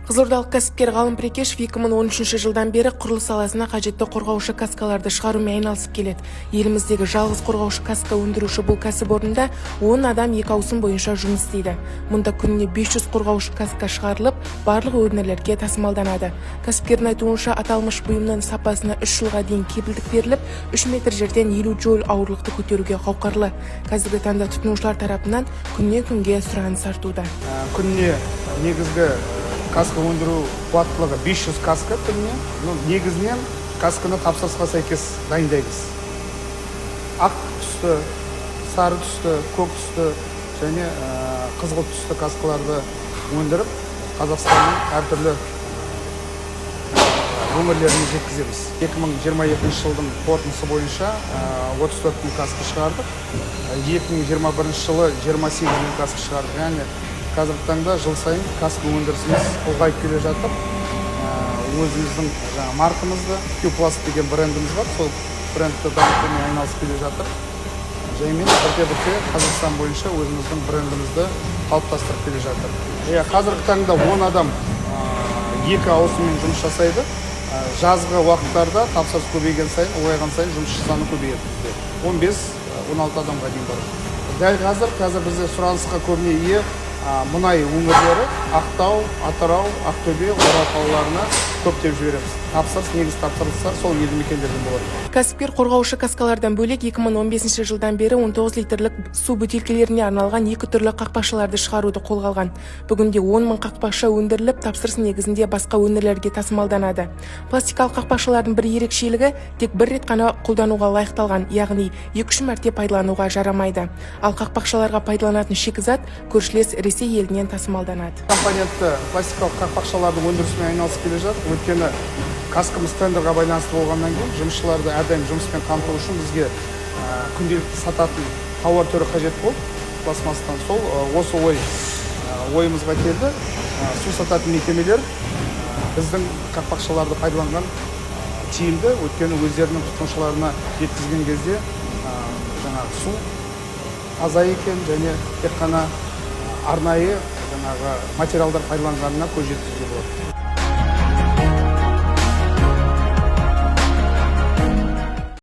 Қызылордалық кәсіпкер Ғалым Прекешев 2013 жылдан бері құрылыс саласына қажетті қорғаушы каскаларды шығарумен айналысып келеді. Еліміздегі жалғыз қорғаушы каска өндіруші бұл кәсіпорында 10 адам екі ауысым бойынша жұмыс істейді. Мұнда күніне 500 қорғаушы каска шығарылып, барлық өңірлерге тасымалданады. Кәсіпкердің айтуынша, аталмыш бұйымның сапасына 3 жылға дейін кепілдік беріліп, 3 метр жерден 50 джоуль ауырлықты көтеруге қауқарлы. Қазіргі таңда тұтынушылар тарапынан күннен күнге сұраныс артуда. Күніне негізгі каска өндіру қуаттылығы 500 каска күніне. Ну, негізінен касканы тапсырысқа сәйкес дайындаймыз: ақ түсті, сары түсті, көк түсті және қызғылт түсті каскаларды өндіріп, Қазақстанның әртүрлі өңірлеріне жеткіземіз. 2022 жылдың қорытындысы бойынша 34 мың каска шығардық. 2021 жылы 28 мың каска шығардық. Яғни қазіргі таңда жыл сайын каска өндірісіміз ұлғайып келе жатыр. Өзіміздің жаңа маркамызды, Q Plus деген брендіміз бар, сол брендті дамытумен айналысып келе жатыр. Жаймен бірте бірте Қазақстан бойынша өзіміздің брендімізді қалыптастырып келе жатыр. Иә, қазіргі таңда 10 адам екі ауысыммен жұмыс жасайды. Жазғы уақыттарда тапсырыс көбейген сайын, ұлғайған сайын жұмысшы саны көбейеді, бізде 15-16 адамға дейін барады. Дәл қазір бізде сұранысқа көбіне ие мұнай өңірлері: Ақтау, Атырау, Ақтөбе, Орал қалаларына көптеп жібереміз. Тапсырыс, негізгі тапсырыстар сол елді мекендерден болады. Кәсіпкер қорғаушы каскалардан бөлек 2015 жылдан бері 19 литрлік су бөтелкелеріне арналған екі түрлі қақпақшаларды шығаруды қолға алған. Бүгінде 10 мың қақпақша өндіріліп, тапсырыс негізінде басқа өңірлерге тасымалданады. Пластикалық қақпақшалардың бір ерекшелігі – тек бір рет қана қолдануға лайықталған, яғни екі-үш мәрте пайдалануға жарамайды. Ал қақпақшаларға пайдаланатын шикізат көршілес Ресей елінен тасымалданады. Компонентті пластикалық қақпақшалардың өндірісімен айналысып келе жатыр, өйткені каскамыз тендерға байланысты болғаннан кейін жұмысшыларды әрдайым жұмыспен қамту үшін бізге күнделікті сататын тауар түрі қажет болды пластмасстан. Сол осы ой ойымызға келді. Су сататын мекемелер біздің қақпақшаларды пайдаланған тиімді, өйткені өздерінің тұтынушыларына жеткізген кезде жаңағы су таза екен және тек қана арнайы жаңағы материалдар пайдаланғанына көз жеткізуге болады.